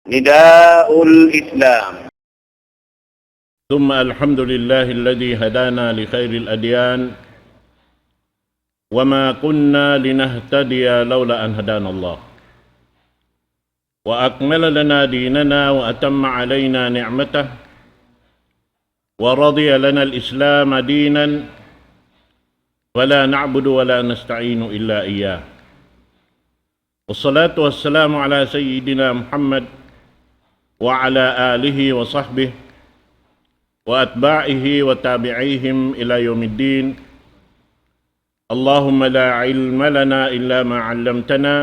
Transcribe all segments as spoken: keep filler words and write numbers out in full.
نداء الإسلام. ثم الحمد لله الذي هدانا لخير الأديان وما كنا لنهتدي لولا أن هدانا الله وأكمل لنا ديننا وأتم علينا نعمته ورضي لنا الإسلام دينا فلا نعبد ولا نستعين إلا إياه. والصلاة والسلام على سيدنا محمد وعلى آله وصحبه وأتباعه وتابعيهم إلى يوم الدين. اللهم لا علم لنا إلا ما علمتنا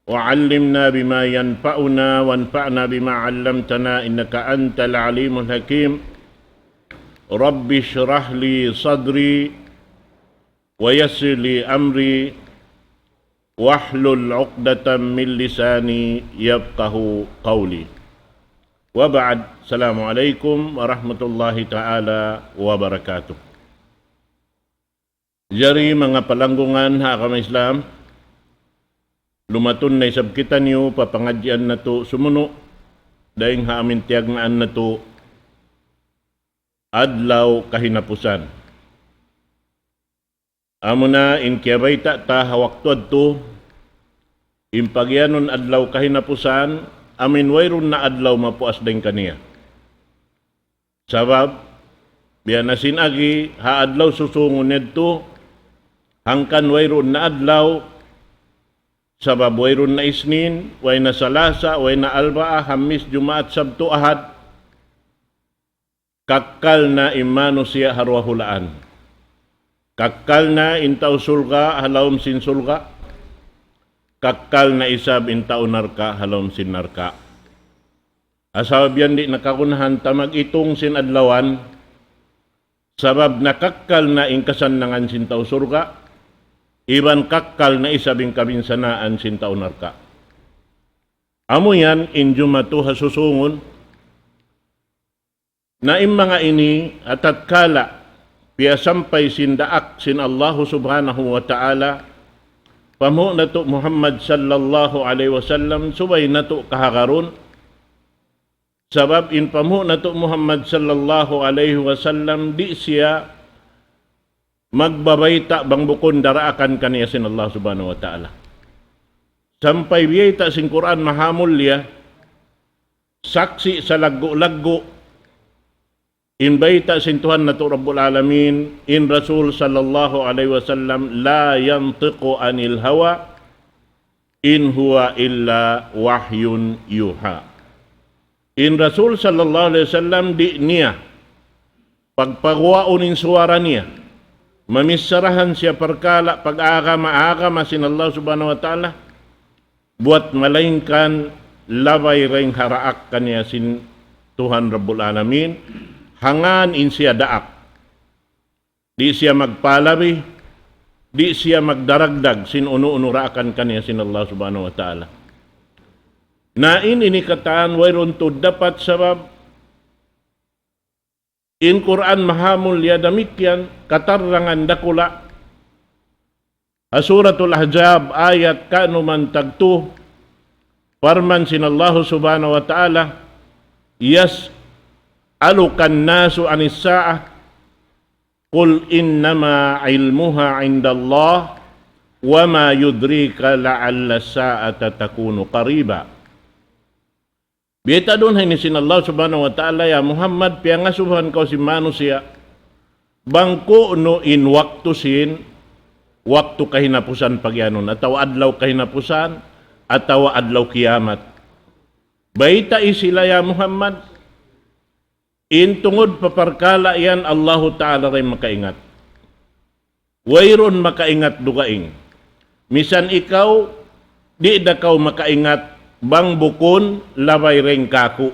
وعلمنا بما ينفعنا وانفعنا بما علمتنا إنك أنت العليم الحكيم. رب اشرح لي صدري ويسر لي أمري واحلل عقدة من لساني يفقه قولي. وبعد، السلام عليكم ورحمة الله تعالى وبركاته. Jari manga palanggungan ha agama Islam, lumatun na isab kitaniyu pa pangadjian natu' sumunu', dayng ha amin tiyagnaan natu', Adlaw Kahinapusan. Amuna in kiyabayta' ta ha waktu yadtu, in pagiyanun Adlaw Kahinapusan, amin wayruun na adlaw mapuas dayng kaniya. Sabab, biya' na sin agi, ha adlaw susungun yadtu, hangkan wayruun na adlaw, sabab wayruun na Isnin, way na Salasa, way na Arbaa, Hamis, Jumaat, Sabtu, Ahad, kakkal na in manusiya' ha duwa hulaan. Kakkal na in tau surga' ha lawm sin surga', kakkal na isab in tau narka' ha lawm sin narka'. Ha sabab yan di' na kagunahan ta mag-itung sin adlawan, sabab nakakkal na in kasannangan sin tau surga', iban kakkal na isab in kabinsanaan sin tau narka'. Amu yan in jumatu ha susungun, na in manga ini ha tatkala piyasampay sin daak sin Allahu Subhanahu wa Ta'ala pa Nabi natu' Muhammad sallallahu alayhi wasallam, subay natu' kahagarun. Sabab in Nabi natu' Muhammad sallallahu alayhi wasallam, di' siya magbabayta' bang bukun daraakan kaniya sin Allah Subhanahu wa Ta'ala. Sampay biyayta' sin Qur'an Mahamulliya, saksi' salaggu'-laggu', in bayta' sin Tuhan natu' Rabbul Alamin, in Rasul sallallahu alayhi wasallam, لا ينطق عن الهوى إن هو إلا وحي يوحى. In Rasul sallallahu alayhi wasallam di' niya pagpaguwaun in suwara niya, mamicharahan siya parkala' pag-agama, agama sin Allah Subhanahu wa Ta'ala, buwat malaingkan labay dayng ha daak kaniya sin Tuhan Rabbul Alamin, hangkan in siya daak. Di' siya magpalabi, di' siya magdaragdag sin unu-unu daakan kaniya sin Allah Subhanahu wa Ta'ala. Na in ini katan wayruun tuud dapat sabab in Qur'an Mahamulliya damikkiyan katarrangan dakula'. Ha Suratul Ahzab ayat kanuman tagtu, parman sin Allah Subhanahu wa Ta'ala, يسألك الناس عن الساعة قل إنما علمها عند الله وما يدريك لعل الساعة تكون قريبا. Biyayta' duun ha ini sin Allah Subhanahu wa Ta'ala, ya Muhammad, piyangasubuhan kaw sin manusiya', bang ku'nu in waktu sin, waktu kahinapusan pagiyanun, atawa adlaw kahinapusan, atawa adlaw kiyamat. Baytai sila, ya Muhammad, in tungud pa parkala' yan Allahu Ta'ala da in makaingat. Wayruun makaingat dugaing. Misan ikaw, di' da kaw makaingat bang bukun labay dayng kāku'.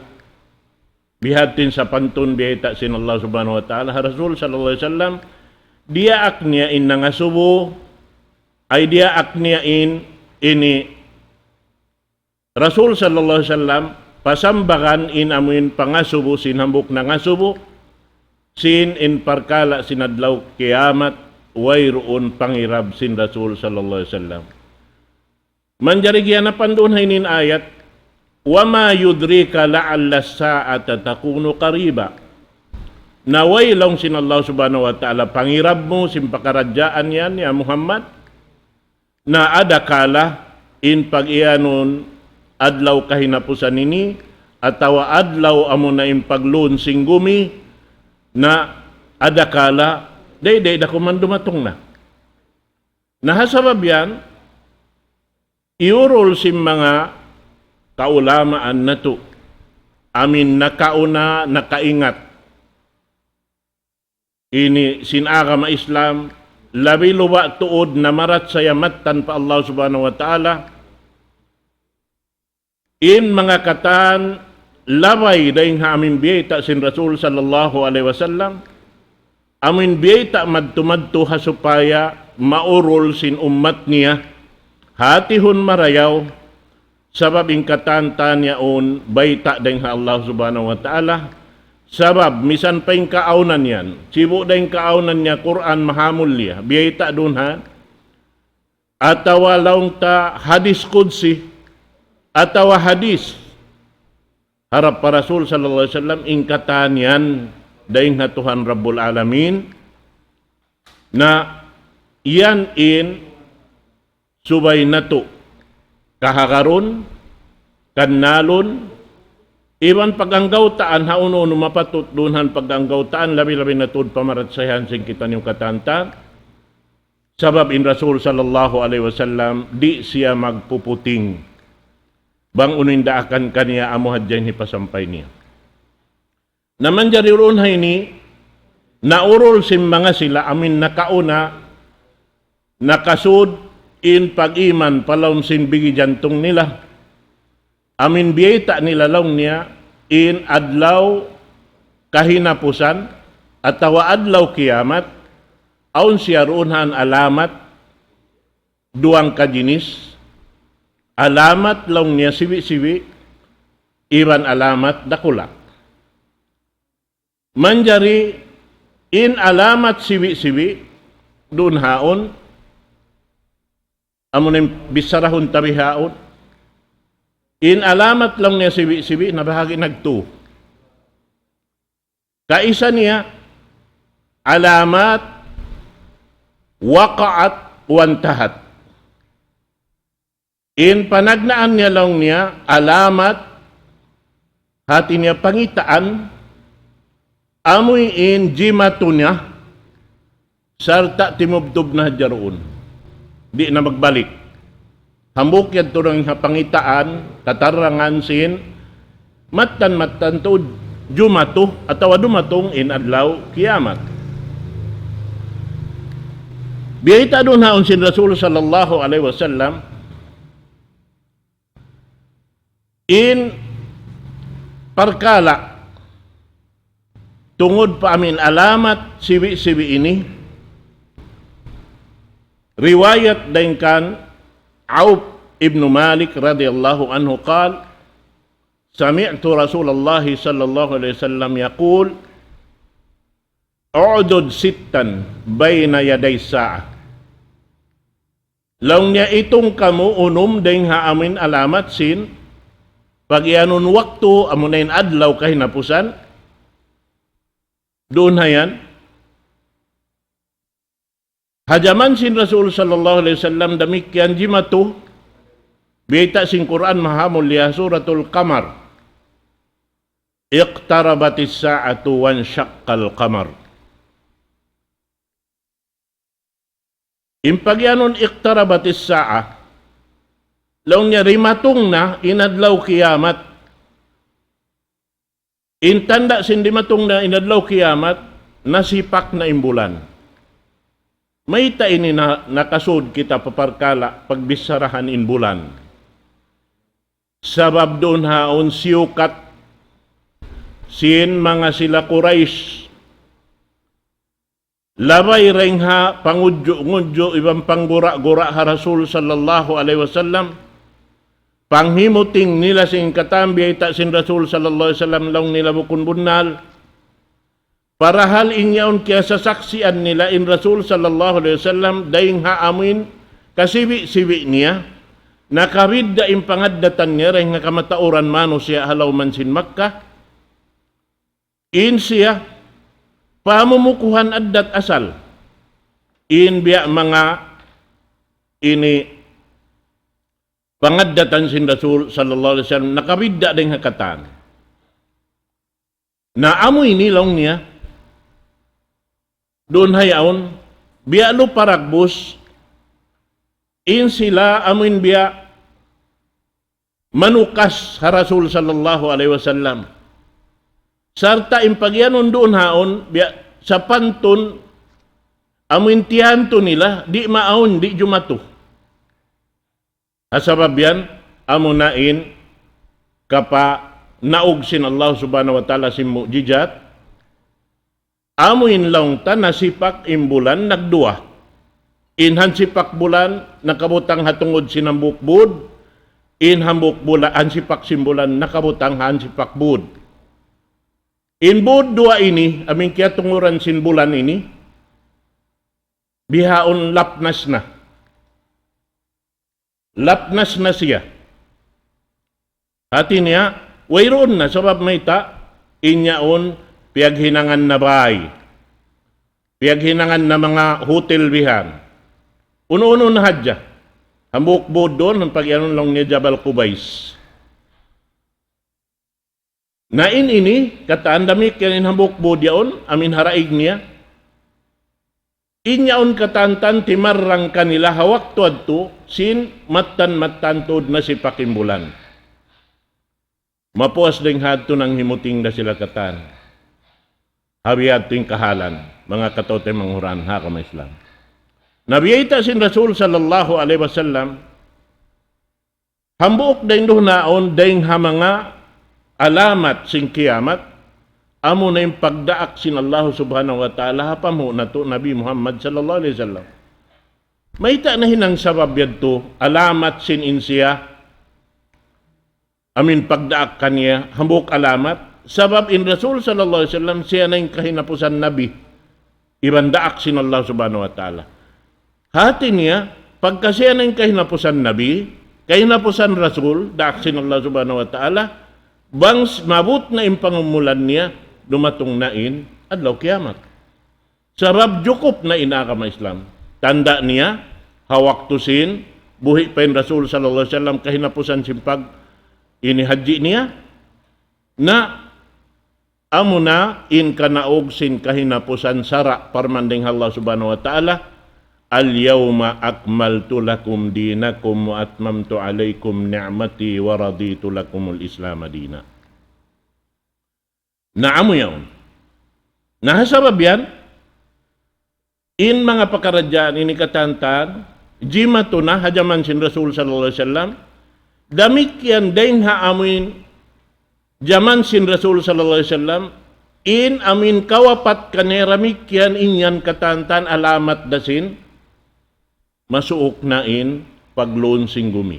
Bihadtu in sapantun biyayta' sin Allah Subhanahu wa Ta'ala ha Rasul sallallahu alayhi wasallam, diyaak niya in nangasubu, ay diyaak niya in ini Rasul sallallahu alayhi wasallam, pasambagan in amuin pangasubu sin hambuuk nangasubu, sin in parkala' sin adlaw kiyamat, wayruun pangirab sin Rasul sallallahu alayhi wasallam. Manjari giyanapan duun ha ini in ayat, وما يدريك لعل الساعة تكون قريبا. Na way laung sin Allah Subhanahu wa Ta'ala pangirab mu sin pakaradjaan yan, ya Muhammad, na adakala in pag-iyanun adlaw kahinapusan ini, atawa adlaw amuna in paglun sin gumi, na adakala, day-day da kuman dumatung na. Na ha sabab yan, iyurul sin manga kaulamaan natu', amin nakauna, nakaingat ini sin agama Islam, labi luba' tuud namarachaya mattan pa Allah Subhanahu wa Ta'ala, in manga katan labay dayn ha amin biyayta' sin Rasul sallallahu alayhi wasallam, amin biyayta' madtu-madtu ha supaya maurul sin ummat niya, hatihun marayaw, sabab in katan-katan yaun bayta' dayn ha Allah Subhanahu wa Ta'ala, sabab misan pa in kaawnan yan, sibu' da in kaawnan niya Qur'an mahamulliya, biyayta' duun ha, atawa laung ta hadis qudsi, atawa hadis harap pa Rasul sallallahu alayhi wasallam, in katan yan dayn ha Tuhan Rabbul Alamin, na yan in subay natu' kahagarun, kannalun, iban pag-anggawtaan ha unu-unu mapatut duun ha pag-anggawtaan, labi-labi na tuud pamarachayahan sin kitaniyu katan-katan. Sabab in Rasul sallallahu alayhi wasallam, di' siya magpuputing bang unu in daakan kaniya, amu hadja in hipasampay niya. Na manjari duun ha ini, naurul sin manga sila amin nakauna, nakasud in pag-iman pa lawm sin bigi jantung nila. Amin biyayta' nila laung niya in adlaw kahinapusan atawa adlaw kiyamat, awn siya duun ha alamat duwang kajinis, alamat laung niya sibi'-sibi', iban alamat dakula'. Manjari in alamat sibi'-sibi' duun haun, amu na in bicharahun ta bihaun. In alamat laung niya sibi'-sibi' nabahagi' nagtu. Kaisa niya, alamat waqa'at wantahat. In panagnaan niya laung niya, alamat, hati niya pangitaan, amuin jimatu niya, sarta' timubtub na hadja duun. Di' na magbalik. Hambuuk yadtu dayn ha pangitaan, katarangan sin, mattan-mattan tuud jumatu atawa dumatung in adlaw kiyamat. Biyayta' duun haun sin Rasul sallallahu alayhi wasallam, in parkala' tungud pa amin alamat sibi'-sibi' ini, riwayat dayn kan Auf ibn Malik radiyallahu anhu قال: سمعت رسول الله صلى الله عليه وسلم يقول: اعدد ستا بين يدي الساعة. Laung niya, itung kamu unum dayn ha amin alamat sin pag-iyanun waktu, amu na in adlaw kahinapusan. Duun ha yan. Ha jaman sin Rasul sallallahu alayhi wasallam damikkiyan jimatu, biyayta' sin Qur'an mahamulliya, Suratul Qamar. اقتربت الساعة وانشق القمر. In pag-iyanun اقتربت الساعة, laung niya dimatung na in adlaw kiyamat. In tanda' sin dimatung na in adlaw kiyamat, nasipak na in bulan. Mayta' ini na, nakasud kita pa parkala' pagbicharahan in bulan? Sabab duun haun siyukat sin manga sila Quraysh, labay dayn ha pangudju'-ngudju' iban panggura'-gura' ha Rasul sallallahu alayhi wasallam. Panghimuting nila sin katan biyayta' sin Rasul sallallahu alayhi wasallam, laung nila bukun bunnal. Parahal in yaun kiyasasaksian nila in Rasul sallallahu alayhi wasallam dayn ha amuin kasibi'-sibi' niya. nakabidda' in pangaddatan niya dayn ha kamatauran manusiya' ha lawm sin Makkah, in siya pamumukuhan addat asal, in biya' manga ini pangaddatan sin Rasul sallallahu alayhi wasallam, nakabidda' dayn ha katan. Na amu ini laung niya, duun ha yaun, biya' lupa dagbus, in sila amu in biya' manukas ha Rasul sallallahu alayhi wasallam. Sarta' in pagiyanun duun haun, biya' sapantun, amu in tiyantu nila, di' maawn, di' jumatu. Ha sabab yan, amu na in kapanaug sin Allah subhanahu wa ta'ala sin mu'jizat, amu in laung ta nasipak in bulan nagduwa. In hansipak bulan nakabutang ha tungud sin hambuuk būd, in hambuuk bulan, hansipak sin bulan nakabutang ha hansipak būd. In būd duwa ini, amu in kiyatunguran sin bulan ini, bihaun lapnas na. Lapnas na siya. Hati niya, wayruun na, sabab mayta', in yaun, piyaghinangan na bāy. Piyaghinangan na manga hotel bihan. Unu-unu na hadja. Hambuuk būd duun, in pagiyanun laung niya Jabal Qubays. Na in ini, katan damikkiyan in hambuuk būd yaun, amu in ha daig niya. In yaun katan-katan timarrang kanila ha waktu yadtu, sin mattan-mattan tuud nasipak in bulan. Mapuas dayng ha yadtu nanghimuting da sila katan. Ha biya' yadtu in kahalan, manga kataw-taymanghuran ha agama Islam. Na biyayta' sin Rasul sallallahu alayhi wasallam, hambuuk dayn duun haun, dayn ha manga alamat sin kiyamat, amu na in pagdaak sin Allah subhanahu wa ta'ala ha panghu' natu' Nabi Muhammad sallallahu alayhi wasallam. Mayta' nahinang sabab yadtu, alamat sin in siya, amu in pagdaak kaniya, hambuuk alamat, sabab in Rasul sallallahu alayhi wasallam, siya na in kahinapusan Nabi, iban daak sin Allah subhanahu wa ta'ala. Hati niya, pagka siya na in kahinapusan Nabi, kahinapusan Rasul, daak sin Allah subhanahu wa ta'ala, bang s-, maabut na in pangumulan niya, dumatung na in adlaw kiyamat. Sabab jukup na in agama Islam. Tanda' niya, ha waktu sin, buhi' pa in Rasul sallallahu alayhi wasallam, kahinapusan sin pag-, ini hadji niya, na amu na in kanaug sin kahinapusan sara', parman dayng ha Allah subhanahu wa ta'ala, اليوم أكملت لكم دينكم وأتممت عليكم نعمتي ورضيت لكم الإسلام دينا. Na amu yaun. Na ha sabab yan, in manga pakaradjaan ini katan-katan, jimatu na ha jaman sin Rasul sallallahu alayhi wasallam, damikkiyan dayng ha amu in jaman sin Rasul sallallahu alayhi wasallam, in amu in kawapat kaniya damikkiyan in yan katan-katan alamat da sin, masuuk na in pagluun sin gumi.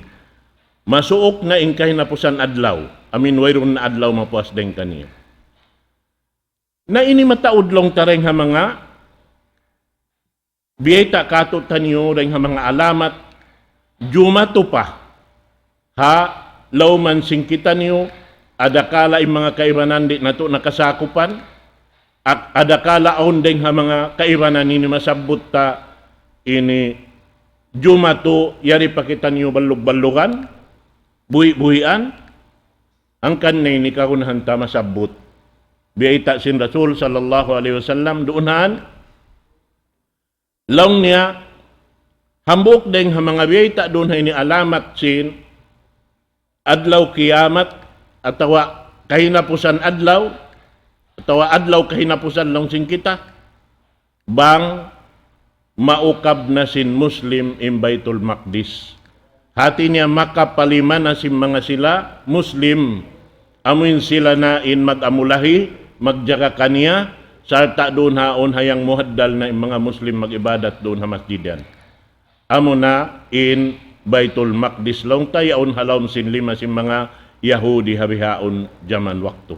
Masuuk na in kahinapusan adlaw. Amu in wayruun na adlaw mapuas dayng kaniya. Na ini mataud laung ta dayng ha manga biyayta' kātu'niyu dayng ha manga alamat, jumatu pa ha lawm sin kitaniyu, adakala in manga kaibanan di' natu' na kasakupan, ak-, adakala awn dayng ha manga kaibanan ini masabbut ta ini jumatu, yari pa kitaniyu ballug-ballugan, buhi'-buhian, hangkan na ini kagunahan ta masabbut. Biyayta' sin Rasul sallallahu alayhi wasallam duun haun, laung niya, hambuuk dayng ha manga biyayta' duun ha ini alamat sin adlaw kiyamat, atawa kahinapusan adlaw, atawa adlaw kahinapusan laung sin kita, bang maukab na sin Muslim in Baitul Maqdis. Hati niya makapalima na sin manga sila Muslim, amu in sila na in mag-amulahi, magjaga kaniya, sarta' duun haun ha yan muhaddal na in manga Muslim mag-ibadat duun ha masjid yan. Amu na in Baitul Maqdis laung ta yaun ha lawm sin lima sin manga Yahudi ha bihaun jaman waktu.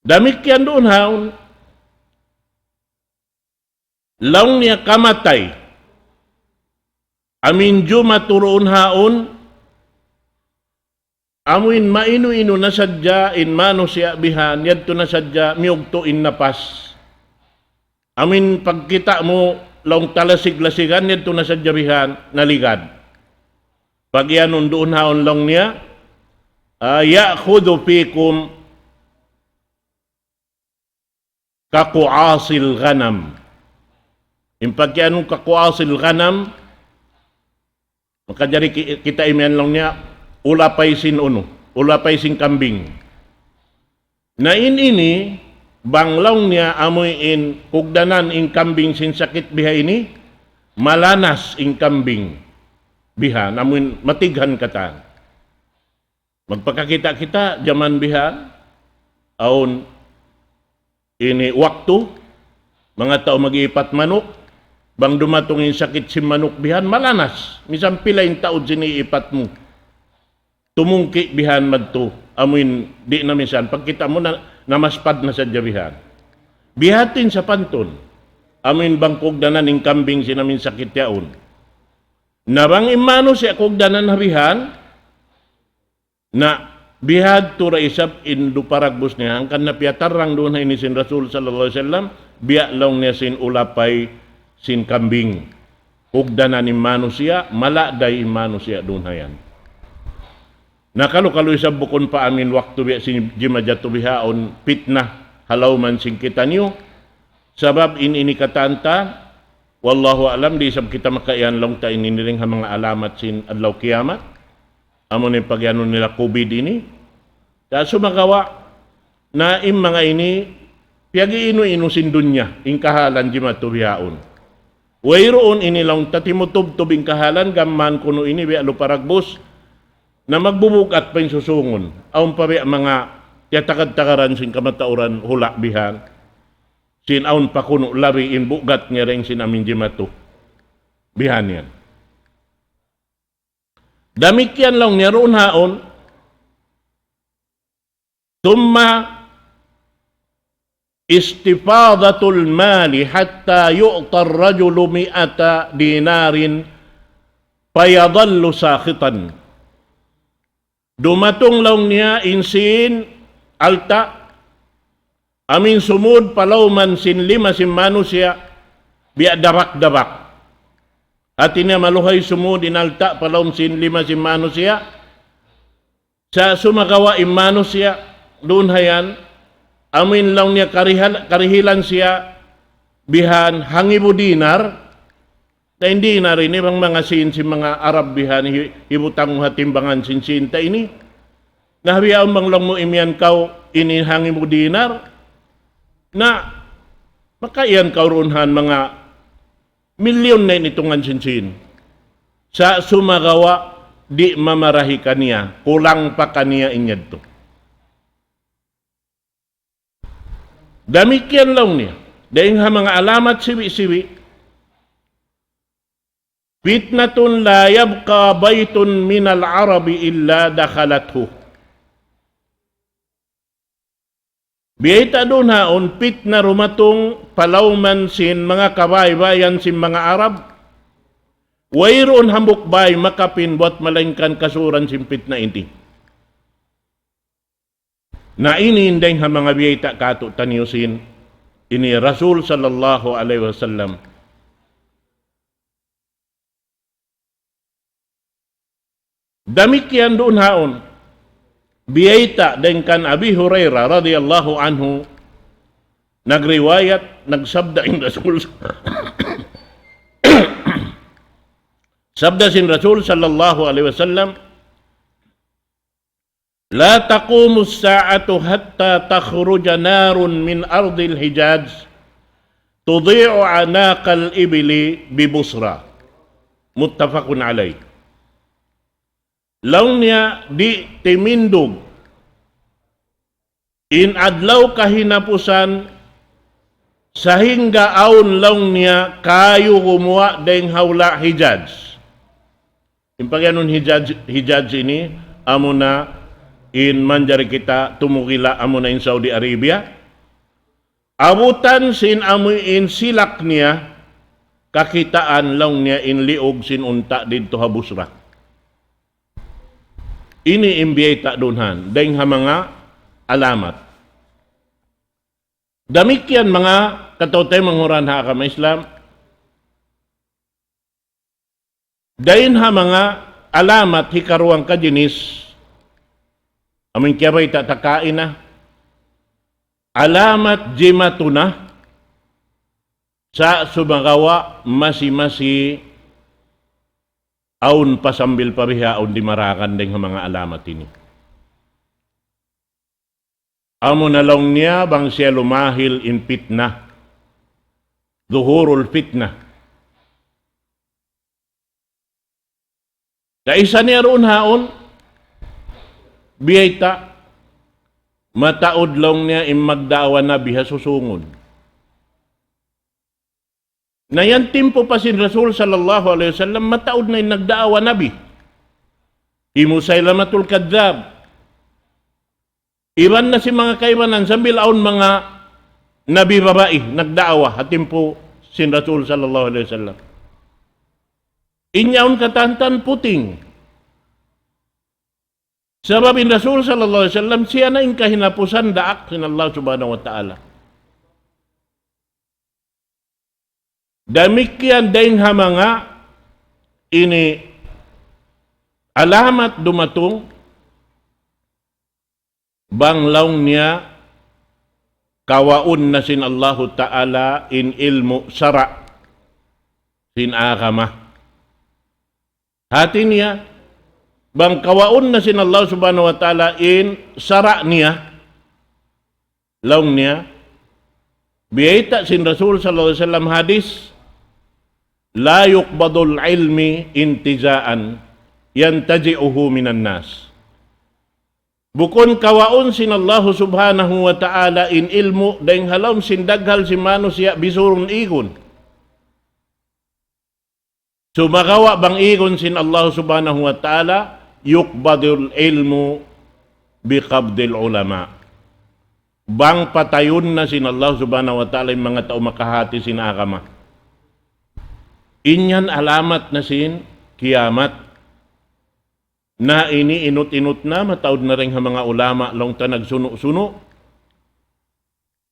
Damikkiyan duun haun, laung niya kamatay. Amin jumatu duun haun, amuin mainu-inu na sadja in manusiya' bihan, yadtu na sadja miyugtu' in napas. Amuin pagkita' mu laung talasig-lasigan, yadtu na sadja bihan, naligad. Pag-iyanun duun haun laung niya, ah, يأخذ فيكم كقعاص الغنم. In pagkiyanun كقعاص الغنم, makajari ki-, kita imiyan laung niya, ulapay sin unu, ulapay sin kambing. Na in ini, bang laung niya amuin kugdanan in kambing sin sakit biha ini, malanas in kambing biha, amuin matighan katan. Magpakakita' kita, jaman bihan, awn ini waktu, manga tau mag-iipat manuk, bang dumatung in sakit sin manuk bihan, malanas, misan pila in taud sin iipat mu. Tumungki' bihan madtu, amuin di' na misan, pagkita' mu na, namaspad na sadja bihan. Bihatin sapantun, amuin bang kugdanan in kambing sin amuin sakit yaun. Na bang in manusiya' kugdanan ha bihan, na bihadtu da isab in dupa dagbus niya, hangkan na piyatarrang duun ha ini sin Rasul sallallahu alayhi wasallam, biya' laung niya sin ulapay sin kambing. Kugdanan in manusiya', malagday in manusiya' duun ha yan. Na kalu-kalu isab bukun pa amin waktu biya' sin jimatu bihaun pitna ha lawm sin kitaniyu. Sabab in ini katan ta, wallahu a'lam, di' isab kita makaiyan laung ta in ini dayn ha manga alamat sin adlaw kiyamat. Amu in pag'iyanun nila COVID ini. Sa' sumagawa', na in manga ini, piyag'inu-inu sin dunya, in kahalan jimatu bihaun. Wayruun ini laung ta timutubtub in kahalan, gam mayan kunu' ini biya' lupa dagbus, na magbubugat pa in susūngun. Awn pa biya' manga tiyatagad-tagaran sin kamatauran hula' bihan. Sin awn pa kunu' labi in bugat niya dayn sin amin jimatu. Bihan yan. Damikkiyan laung niya duun haun. ثم استفاضة المال حتى يعطى الرجل مائة دينار فيظل ساخطا. Dumatung laung niya in sin alta', amin sumud pa lawm sin lima sin manusiya', biya' dabak-dabak. Hati niya maluhay sumud in alta' pa lawm sin lima sin manusiya', sa' sumagawa' in manusiya' duun ha yan, amuin laung niya karihal-, karihilan siya bihan hangibu dinar, na in dinar ini bang manga sīn sin manga Arab bihan hi-, hibutang ha timbangan sin sīn ta ini. Na biya' bang laung mu imiyan kaw ini hangibu dinar, na makaiyan kaw duun ha yan manga milyun na in itungan sin sīn. Sa' sumagawa' di' mamarahi kaniya, kulang pa kaniya in yadtu. Damikkiyan laung niya. Dayn ha manga alamat sibi'-sibi'. فتنة لا يبقى بيت من العرب إلا دخلته. Biyayta' duun haun pitna dumatung pa lawm sin manga kabaybayan sin manga Arab, wayruun hambuuk bay makapin buwat malaingkan kasuran sin pitna ini. Na ini in dayn ha manga biyayta' kātu'niyu sin ini Rasul sallallahu alayhi wasallam. Damikkiyan duun haun. Biyayta' dayn kan Abi Hurairah radiyallahu anhu, nagriwayat, nagsabda in Rasul, sabda sin Rasul sallallahu alayhi wasallam, لا تقوم الساعة حتى تخرج نار من أرض الحجاز تضيء أعناق الإبل ببصرى. متفق عليه. Laung niya di' timindug in adlaw kahinapusan sahingga awn laung niya kayu gumuwa' dayn ha hula' Hijaz. In pag'iyanun Hijaz, Hijaz ini, amuna in manjari kita tumugila' amuna in Saudi Arabia. Abutan sin amu in silak niya, kakitaan laung niya in liug sin unta' didtu ha Busra. Ini in biyayta' duun han, dayng ha manga alamat. Damikkiyan manga kataw-taymanghuran ha agama Islam, dayn ha manga alamat hikaruwang kajinis, amun kiyabayta' ta kaina, alamat jimatu na sa' sumagawa' masi-masi awn pa sambil pa bihaun dimaragan dayng ha manga alamat ini. Amuna laung niya bang siya lumahil in pitna. Zuhurul pitna. Da isab niya duun haun, biyayta', mataud laung niya in magdaawa nabi ha susungun. Na yan timpu pa sin Rasul sallallahu alayhi wasallam, mataud na in nagdaawa nabi. Hi Musaylamatul Kadhdhab. Iban na sin manga kaibanan, sambil awn manga nabi babai nagdaawa ha timpu sin Rasul sallallahu alayhi wasallam. In yaun katantan puting. Sabab in Rasul sallallahu alayhi wasallam, siya na in kahinapusan daak sin Allah subhanahu wa ta'ala. Damikkiyan dayng ha manga ini alamat dumatung bang laung niya kawaun na sin Allahu Ta'ala in ilmu' sara' sin agama. Hati niya, bang kawaun na sin Allah subhanahu wa ta'ala in sara' niya, laung niya, biyayta' sin Rasul sallallahu alayhi wasallam hadis, لا يقبض العلم انتزاعا ينتزعه من الناس. Bukun kawaun sin Allahu subhanahu wa ta'ala in ilmu' dayng ha lawm sin daghal sin manusiya' bisurun igun. Sumagawa' bang igun sin Allah subhanahu wa ta'ala, يقبض العلم بقبض العلماء. Bang patayun na sin Allah subhanahu wa ta'ala in manga tau makahati sin agama. In yan alamat na sin kiyamat. Na ini inut-inut na, mataud na dayng ha manga ulama, laung ta nagsunu'-sunu'.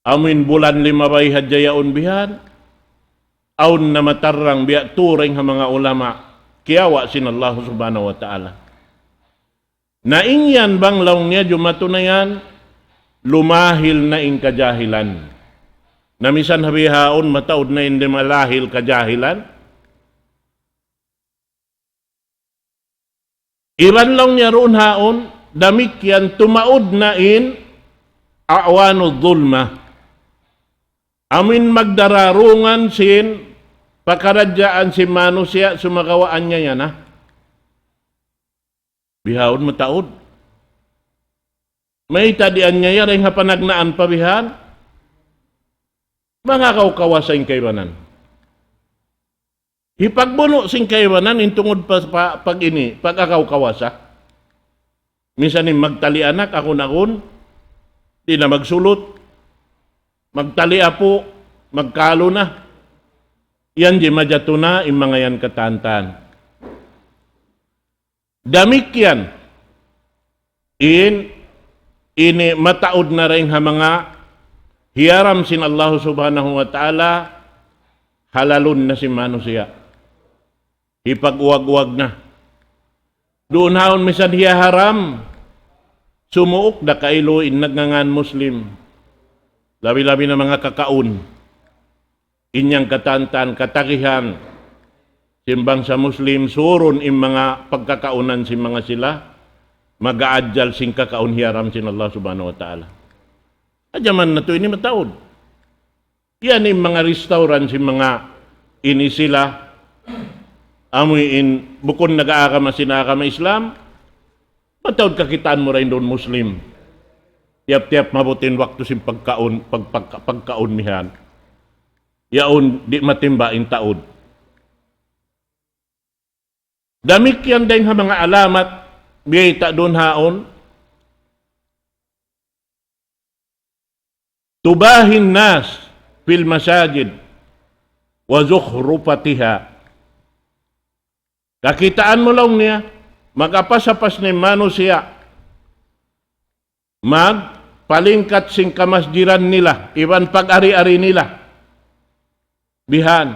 Amuin bulan limabay hadja yaun bihan, awn na matarrang biya' tu dayng ha manga ulama, kiyawa' sin Allah subhanahu wa ta'ala. Na in yan bang laung niya jumatu na yan, lumahil na in kajahilan. Na misan ha bihaun mataud na in di' malahil kajahilan. Iban laung niya duun haun, damikkiyan tumaud na in a'wanu dhulma. Amuin magdararungan sin pakaradjaan sin manusiya' sumagawa' anyaya na. Bihaun mataud. Mayta' di' anyaya dayng ha panagnaan pa bihan? Mangakaw-kawasa in kaibanan. Hipagbunu' sin kaibanan in tungud pa, pa, pag ini, pag-akaw-kawasa. Misan in magtali anak, akun-akun, di' na magsulut. Magtali apu', magkalu na. Yan di' majatu na, in manga yan katantan. Damikkiyan in ini mataud na dayng ha manga hiyaram sin Allah subhanahu wa ta'ala, halalun na sin manusiya'. Hipag-uwag-uwag na. Duun haun misan hiyaharam, sumuuk da kailu in nagngangan Muslim. Labi-labi na manga kakaun. In yan katantan katagihan sin bangsa Muslim, surun in manga pagkakaunan sin manga sila, mag-aajal sin kakaun hiyaram sin Allah subhanahu wa ta'ala. Ha jaman natu' ini mataud. Yan in manga restaurant sin manga ini sila, amu in bukun nag-aagama sin agama Islam, mataud kakitaan mu dayn duun Muslim. Tiyap-tiyap maabut in waktu sin pagkaun, pag-, pagka-, pagkaun mihan. Yaun di' matimba in taud. Damikkiyan dayn ha manga alamat, biyayta' duun haun. تباهي الناس في المساجد وزخرفاتها. Kakitaan mu laung niya, mag-apas-apas na in manusiya', magpalingkat sin kamasjidan nila, iban pag-ari-ari nila. Bihan,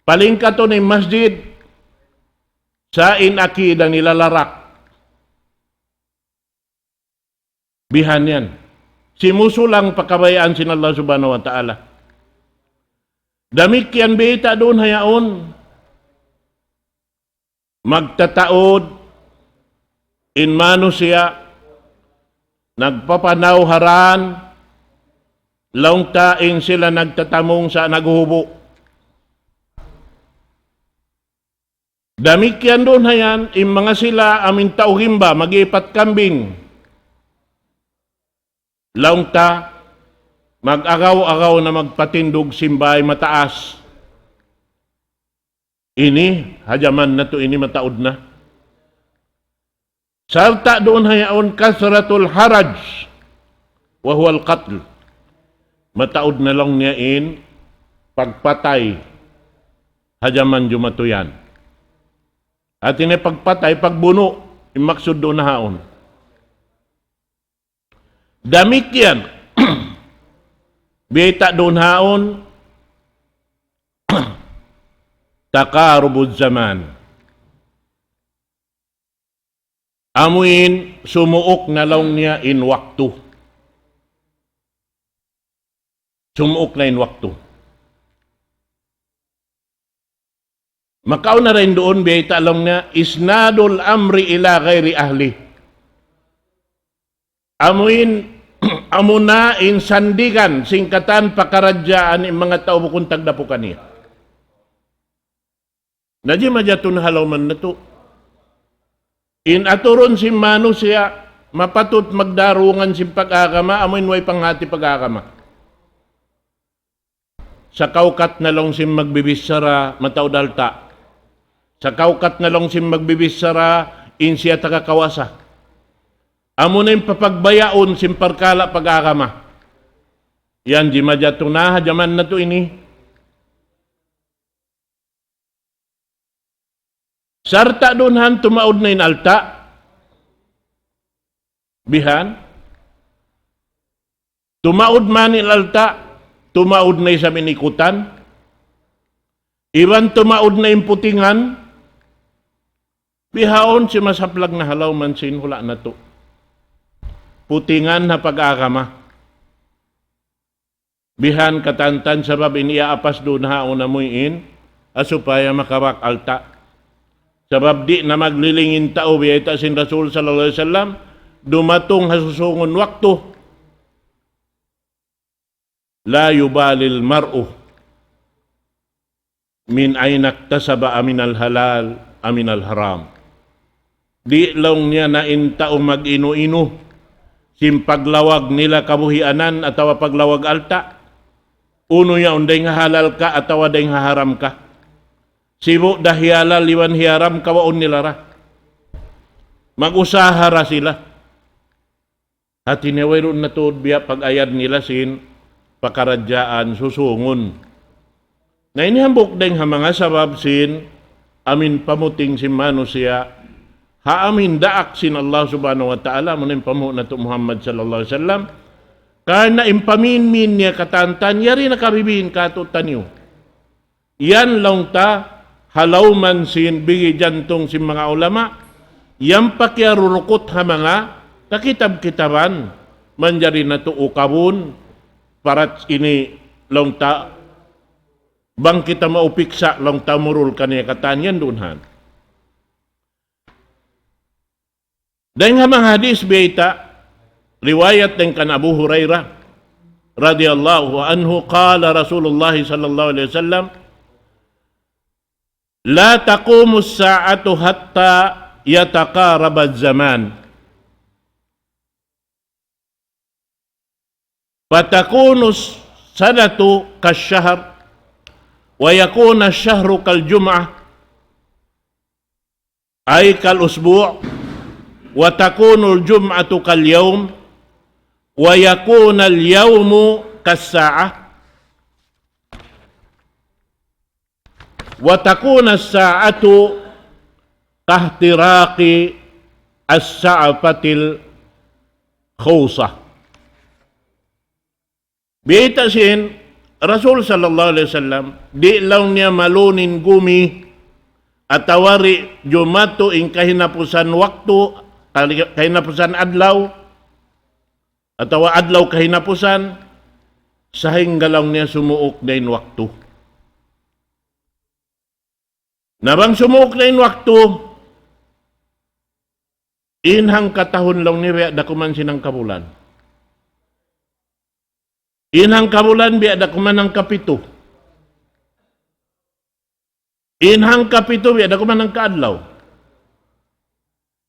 palingkatun in masjid, sa' in akida nila larak. Bihan yan. Simusulang pa kabayaan sin Allah Subhanahu wa Ta'ala. Damikkiyan biyayta' duun ha yaun. Magtataud in manusiya', nagpapanaw ha dān, laung ta in sila nagtatamung sa' naghuhubu'. Damikkiyan duun ha yan, in manga sila amuin tau gimba, mag-iipat kambing. Laung ta, mag-agaw-agaw na magpatindug sin bāy mataas. Ini, ha jaman natu' ini mataud na. Sarta' duun ha yaun كثرة الهرج وهو القتل. Mataud na laung niya in pagpatay ha jaman jumatu yan. Hāti niya pagpatay, pagbunu', in maksud duun ha yaun. Damikkiyan, biyayta' duun ha yaun, تقارب الزمان. Amuin sumuuk na laung niya in waktu. Sumuuk na in waktu. Makauna dayn duun biyayta' laung niya, إسناد الأمر إلى غير أهله. Amuin, amuna in sandigan sin katan pakaradjaan in manga tau bukun tagdapu kaniya. Na jimajatun ha lawm natu'. In aturun sin manusiya', mapatut magdarungan sin pag-agama, amuin way panghati pag-agama. Sakaukat na laung sin magbibichara, mataud alta'. Sakaukat na laung sin magbibichara, in siya taga kawasa. Amuna in papagbayaun sin parkala' pag-agama. Yan jimajatun na ha jaman natu' ini. Sarta' duun han tumaud na in alta'. Bihan. Tumaud man in alta', tumaud na isab in ikutan. Iban tumaud na in putingan. Bihaun simasaplag na ha lawm sin hula' natu'. Putingan ha pag-agama. Bihan katantan sabab in iyaapas duun ha yaun amuin, ha supaya makabak alta'. Sabab di' na magliling in tau biyayta' sin Rasul sallallahu alayhi wasallam, dumatung ha susungun waktu. لا يبالي المرء من أين اكتسب أمن الحلال أمن الحرام. Di' laung niya na in tau mag-inu-inu, sin paglawag nila kabuhianan atawa paglawag alta', unu yaun dayng ha halal ka atawa dayng ha haram ka. Sibu' da hiyalal iban hiyaram kawaun nila ra. Mag-usaha ra sila. Hati niya wayruun na tuud biya' pag-ayad nila sin pakaradjaan susungun. Na ini hambuuk dayng ha manga sabab sin amuin pamuting sin manusiya', ha amuin daak sin Allah Subhanahu wa Ta'ala, amuna in panghu' natu' Muhammad sallallahu alayhi wasallam. Karna' in paminmin niya katantan, yari na kabibiin kātu'niyu. Yan laung ta, ha lawm sin bigi jantung sin manga ulama, yan pa kiyarurukut ha manga kakitab-kitaban, manjari natu' ukabun, parat ini laung ta, bang kita maupiksa laung ta murul kaniya katan yan duun han. Dayng ha manga hadith biyayta', riwayat dayng kan Abu Hurairah radiyallahu anhu, قال رسول الله صلى الله عليه وسلم: لا تقوم الساعة حتى يتقارب الزمان. فتكون السنة كالشهر، ويكون الشهر كالجمعة، أي كالأسبوع، وتكون الجمعة كاليوم، ويكون اليوم كالساعة. وتكون الساعة كاحتراق الصحفة الخوصة. Biyayta' sin Rasul sallallahu alayhi wasallam, di' laung niya malun in gumi, atawa di' jumatu in kahinapusan waktu, kahinapusan adlaw, atawa adlaw kahinapusan, sahingga laung niya sumuuk na in waktu. Na bang sumuuk na in waktu, in hangkatahun laung niya biya' da kuman sin hangkabulan. In hangkabulan biya' da kuman hangkapitu. In hangkapitu biya' da kuman hangkaadlaw.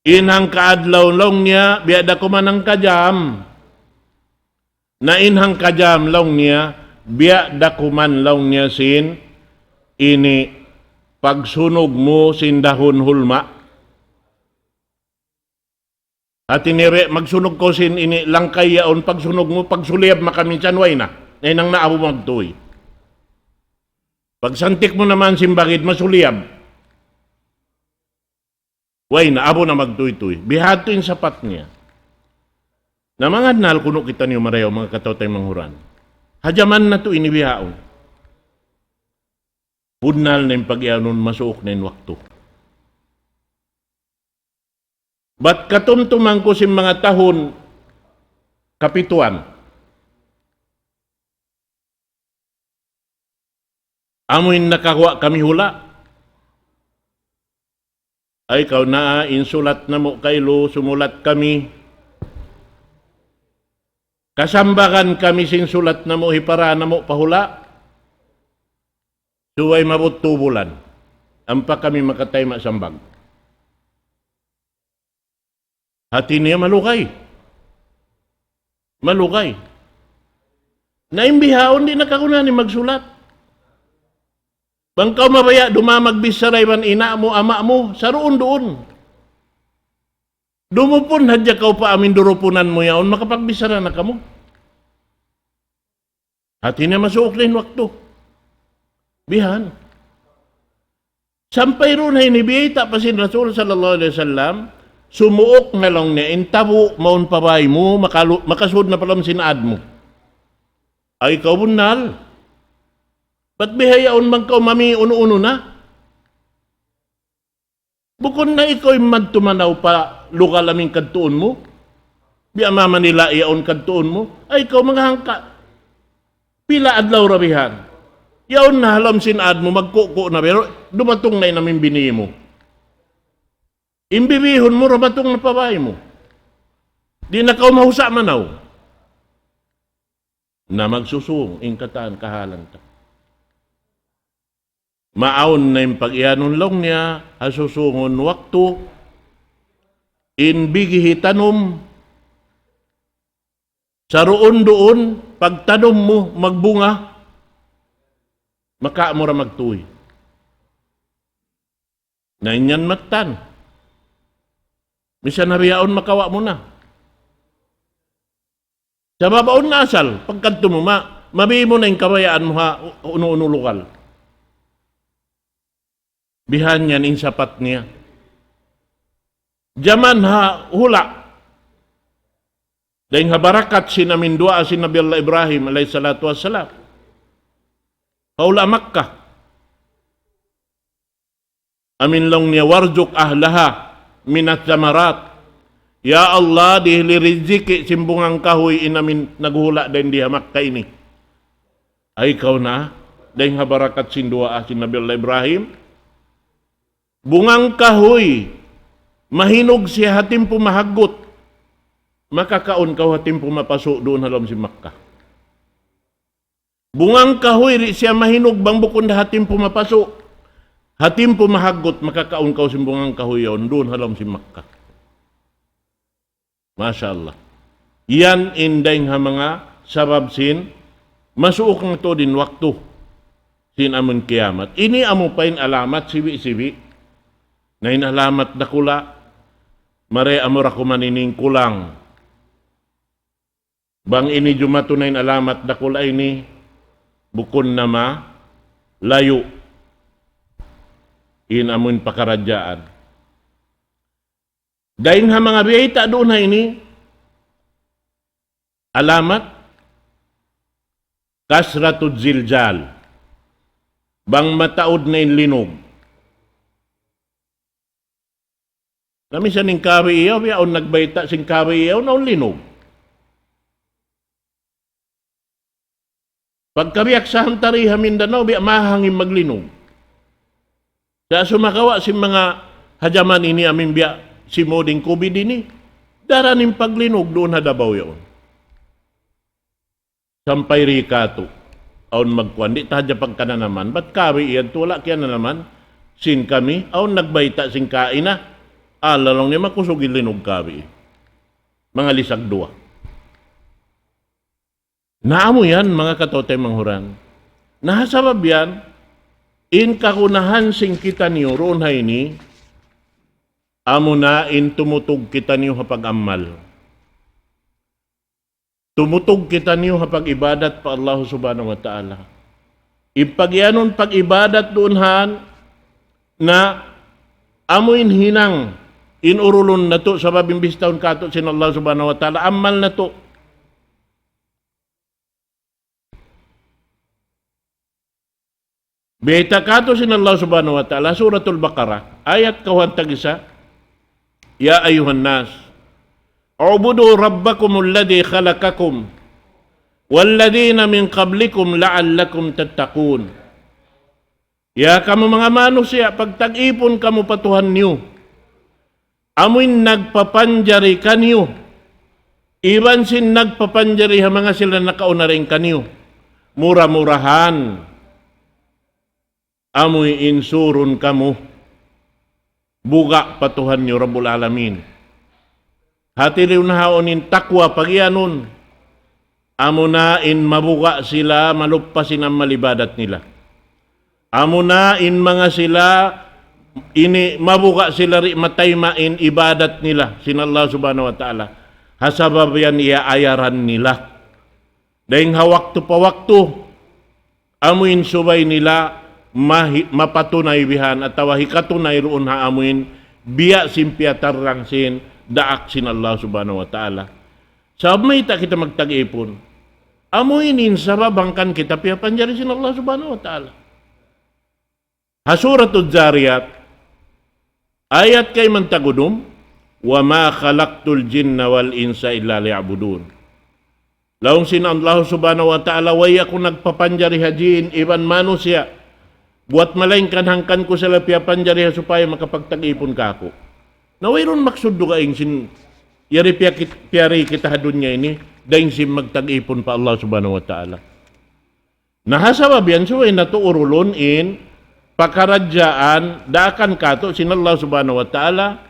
In hangkaadlaw laung niya biya' da kuman hangkajam. Na in hangkajam laung niya, biya' da kuman laung niya sin ini pagsunug mu sin dahun hulma. Hati niya magsunug kaw sin ini langkay yaun, pagsunug mu, pagsuliyab makaminsan, way na. Na in naabu magtuy. Pagsantik mu naman sin bagid, masuliyab. Way na, abu na magtuytuy. Bihadtu in sapat niya. Na manga annal kunu' kitaniyu marayaw, manga kataw-taymanghuran. Ha jaman natu' ini bihaun. Bunnal na in pagiyanun masuuk na in waktu. Bat katumtuman ku sin manga tahun kapituan. Amu in nakaguwa' kami hula'. Ay, kaw na, in sulat namu' kailu, sumulat kami. Kasambagan kami sin sulat namu', hipara namu' pa hula'. Subay maabut tu bulan. Ampa kami makatayma' sambag. Hati niya malugay. Malugay. Na in bihaun di' na kagunahan in magsulat. Bang kaw mabaya' dumamag bichara iban ina' mu, ama' mu, saruun-duun. Dumupun hadja kaw pa amin durupunan mu yaun, makapagbichara na kamu. Hati niya masuuk na in waktu. Bihan. Sampay duun ha ini biyayta' pa sin Rasul sallallahu alayhi wasallam, sumuuk na laung niya in tabu' mawn pa bay mu, makalu-, makasud na pa lawm sin aad mu. Ay, kaw bunnal. Bat bihaun bang kaw mami unu-unu na. Bukun na ikaw in madtu manaw pa lugal amin kadtuun mu. Biya' ma Manila yaun kadtuun mu. Ay, ikaw manga hangka. Pila adlaw ra bihan. Yaun na ha lawm sin aad mu, magkuku na, pero dumatung na in amin bini mu. In bibihun mu, dumatung na pa bay mu. Di' na kaw mahusa' manaw. Na magsusung, in katan kahalan ta. Maawn na in pagiyanun laung niya, ha susungun waktu, in bigi hitanum, saruun-duun, pagtanum mu, magbunga, maka mu ra magtuy. Na in yan mattan. Misan ha bihaun makawa' mu na. Sabab awn na asal, pagkadtu mu, ma-, mabi mu na in kabayaan mu ha unu-unu lugal. Bihan yan in sapat niya. Jaman ha hula'. Dayn ha barakat sin amin duwaa sin Nabi Allah Ibrahim alayhi salatu wassalam. Ha hula' Makkah. Amin laung niya, وارزق أهلها من الثمرات. Ya Allah, dihili riziki sin bungang kahuy in amin naghuhula' dayn di ha Makkah ini. Ay kaw na, dayn ha barakat sin duwaa sin Nabi Allah Ibrahim. Bungang kahuy, mahinug siya ha timpu mahaggut. Makakaun kaw ha timpu mapasu' duun ha lawm sin Makkah. Bungang kahuy di' siya mahinug bang bukun da ha timpu mapasu'. Ha timpu mahaggut makakaun kaw sin bungang kahuy yaun duun ha lawm sin Makkah. Masha Allah. Yan in dayn ha manga sabab sin masuuk na tuud in waktu sin amun kiyamat. Ini amu pa in alamat sibi'-sibi'. Na in alamat dakula', mari amu ra kuman ini in kulang. Bang ini jumatu na in alamat dakula' ini, bukun na malayu'. In amun pakaradjaan. Dayn ha manga biyayta' duun ha ini, alamat, kasratud ziljal. Bang mataud na in linug. Na minsan in kawi iyaw, biya' awn nagbayta' sin kawi iyaw, na awn linug. Pagkabiyaksahan ta di ha Mindanao, biya' mahang in maglinug. Sa' sumagawa' sin manga ha jaman ini amun biya' simud in COVID ini, daran in paglinug duun ha Davao yaun. Sampay di katu', awn magkuan, di' ta hadja pagkananaman, bat kawi yan, tuwa' kiyananaman, sin kami, awn nagbayta' sin kaina, ala laung niya makusug in linug kawi. Manga lisag duwa. Na amu yan, manga kataw-taymanghuran. Na ha sabab yan, in kagunahan sin kitaniyu duun ha ini, amuna in tumutug kitaniyu ha pag-amal. Tumutug kitaniyu ha pag-ibadat pa Allah Subhanahu wa Ta'ala. In pagiyanun pag-ibadat duun han, na amu in hinang in urulun natu', sabab in bistahun katu' sin Allah Subhanahu wa Ta'ala, amal natu'. Bayta' katu' sin Allah Subhanahu wa Ta'ala, Suratul Baqarah, ayat kawhaan tag-isa, يا أيها الناس اعبدوا ربكم الذي خلقكم والذين من قبلكم لعلكم تتقون. Ya kamu manga manusiya', pagtag-ipun kamu pa Tuhan niyu. Amu in nagpapanjari kaniyu, iban sin nagpapanjari ha manga sila nakauna dayn kaniyu. Mura-murahan, amu in surun kamu buga' pa Tuhan niyu Rabbul Alamin. Hati niyu na haun in takwa pagiyanun. Amuna in mabuga' sila maluppas in amal ibadat nila. Amuna in manga sila ini mabuga' sila di' matayma' in ibadat nila sin Allah Subhanahu wa Ta'ala. Ha sabab yan iyaayaran nila. Dayng ha waktu pa waktu, amu in subay nila mahi-, mapatunay bihan atawa hikatunay duun ha amu in biya' sin piyatarrang sin daak sin Allah Subhanahu wa Ta'ala. Sabab mayta' kita magtag-ipun? Amu ini in sabab hangkan kita piyapanjari sin Allah Subhanahu wa Ta'ala. Ha Suratul Zariyat, ayat kayman tagudum, وما خلقت الجن والإنس إلا ليعبدون. Laung sin Allah Subhanahu wa Ta'ala, way aku nagpapanjari ha jin iban manusiya', buwat malaingkan hangkan ku sila piyapanjari ha supaya makapagtag-ipun kāku'. Na wayruun maksud dugaing sin yari piyakit-, piyari kita ha dunya ini, dayn sin magtag-ipun pa Allah Subhanahu wa Ta'ala. Na ha sabab yan, subay natu' urulun in pakaradjaan daakan kātu' sin Allah Subhanahu wa Ta'ala,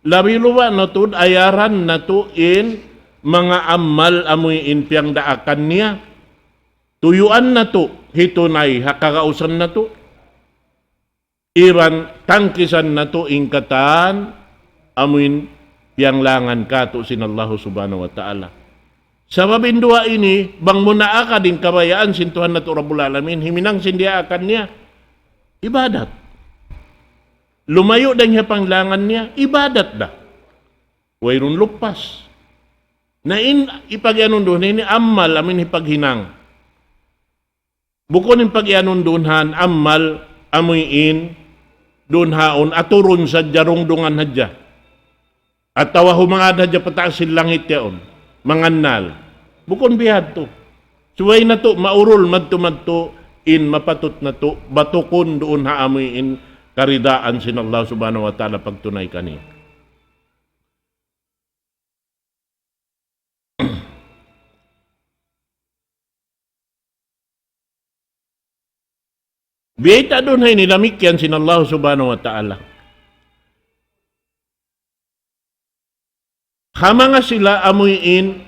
labi luba' na tuud ayaran natu' in manga amal amu in piyangdaakan niya, tuyuan natu', hitunay ha kagausan natu'. Iban tangkisan natu' in katan amuin piyanglangan kātu' sin Allahu Subhanahu wa Ta'ala. Sabab in duwa ini, bang mu naakad in kabayaan sin Tuhan natu' Rabbul Alamin, himinang sin diyaak niya, ibadat. Lumayu' dayn ha panglangan niya, ibadat da. Wayruun lupas. Na in ipagiyanun duun ini amal, amuin hipaghinang. Bukun in pagiyanun duun han amal, amuin duun haun aturun sadja, rungdungan hadja. Atawa humangad hadja pataas sin langit yaun, mangannal. Bukun bihadtu. Subay natu' maurul madtu-madtu in mapatut natu' batukun duun ha amuin karidaan sin Allah Subhanahu wa Ta'ala pagtunay kaniya. Biyayta' duun ha ini damikkiyan sin Allah Subhanahu wa Ta'ala. Ha manga sila amuin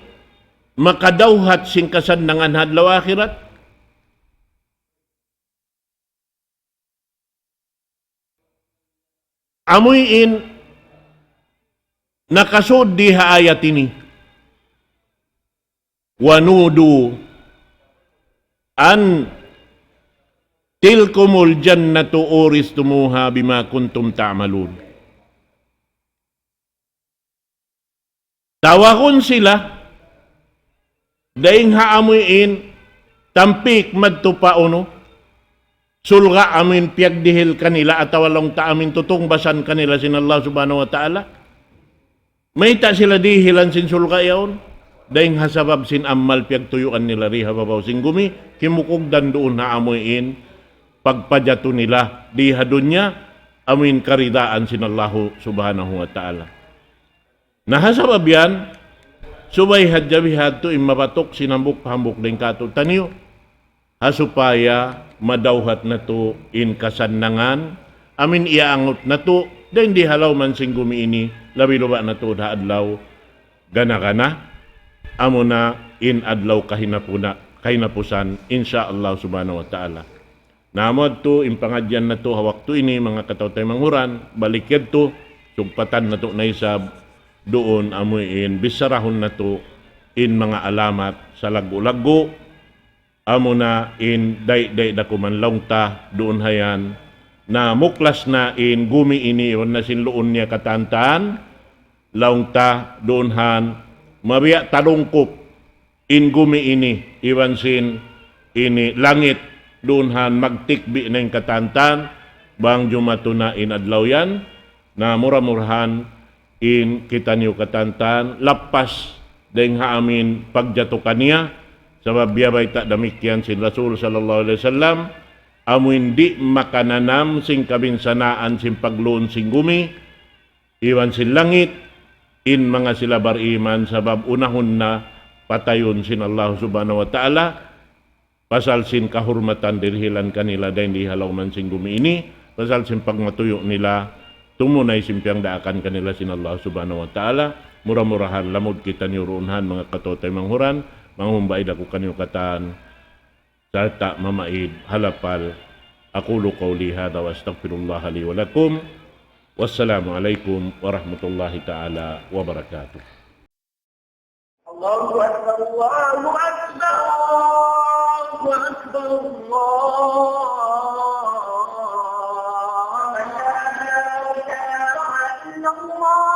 makadawhat sin kasannangan ha adlaw akhirat. Amuin nakasud di ha ayat ini. ونودوا أن تلكم الجنة أورثتموها بما كنتم تعملون. Tawagun sila dayn ha amuin tampik madtu pa unu, surga' amuin piyagdihil kanila atawa laung ta amuin tutungbasan kanila sin Allah Subhanahu wa Ta'ala. Mayta' sila dihilan sin surga' yaun? Dayn ha sabab sin amal piyagtuyuan nila di ha babaw sin gumi, kimukugdan duun ha amuin pagpajatu nila di ha dunya, amuin karidaan sin Allahu Subhanahu wa Ta'ala. Na ha sabab yan, subay hadja bihadtu in mabatuk sin hambuuk pa hambuuk dayn kātu'niyu, ha supaya madawhat natu' in kasannangan, amuin iyaangut natu', dayn di ha lawm sin gumi ini, labi-labi na tuud ha adlaw gana-gana, amuna in adlaw kahinapuna-, kahinapusan, insya Allah Subhanahu wa Ta'ala. Na amu yadtu in pangadjian natu' ha waktu ini, manga kataw-taymanghuran, balik yadtu, sugpatan natu' na isab, duun amuin, bichara natu' in manga alamat salaggu'-laggu', amuna in day-day da kuman laung ta duun ha yan, na muklas na in gumi ini, iban na sin luun niya katantan, laung ta duun ha yan, mabiya' talungkup in gumi ini, iban sin ini langit, duun ha yan magtikbi' na in katantan, bang jumatu na in adlaw yan, na mura-murahan in kitaniyu katantan, lappas dayn ha amuin pagjatu kaniya, sabab biya' bayta' damikkiyan sin Rasul sallallahu alayhi wasallam, amuin di' makananam sin kabinsanaan sin pagluun sin gumi, iban sin langit, in manga sila bariman, sabab unahun na patayun sin Allah Subhanahu wa Ta'ala, pasal sin kahurmatan dirihilan kanila dayn di ha lawm sin gumi ini, pasal sin pagmatuyu' nila, tumunay sin piyangdaakan kanila sin Allah Subhanahu wa Ta'ala, mura-murahan lamud kitaniyu duun ha yan manga kataw-taymanghuran, manghumbaid aku kaniyu katan, sarta' mamaid ha lapal. أقول قولي هذا وأستغفر الله لي ولكم. والسلام عليكم ورحمة الله تعالى وبركاته. الله أكبر، الله أكبر، الله أكبر، الله أكبر. لا إله إلا الله.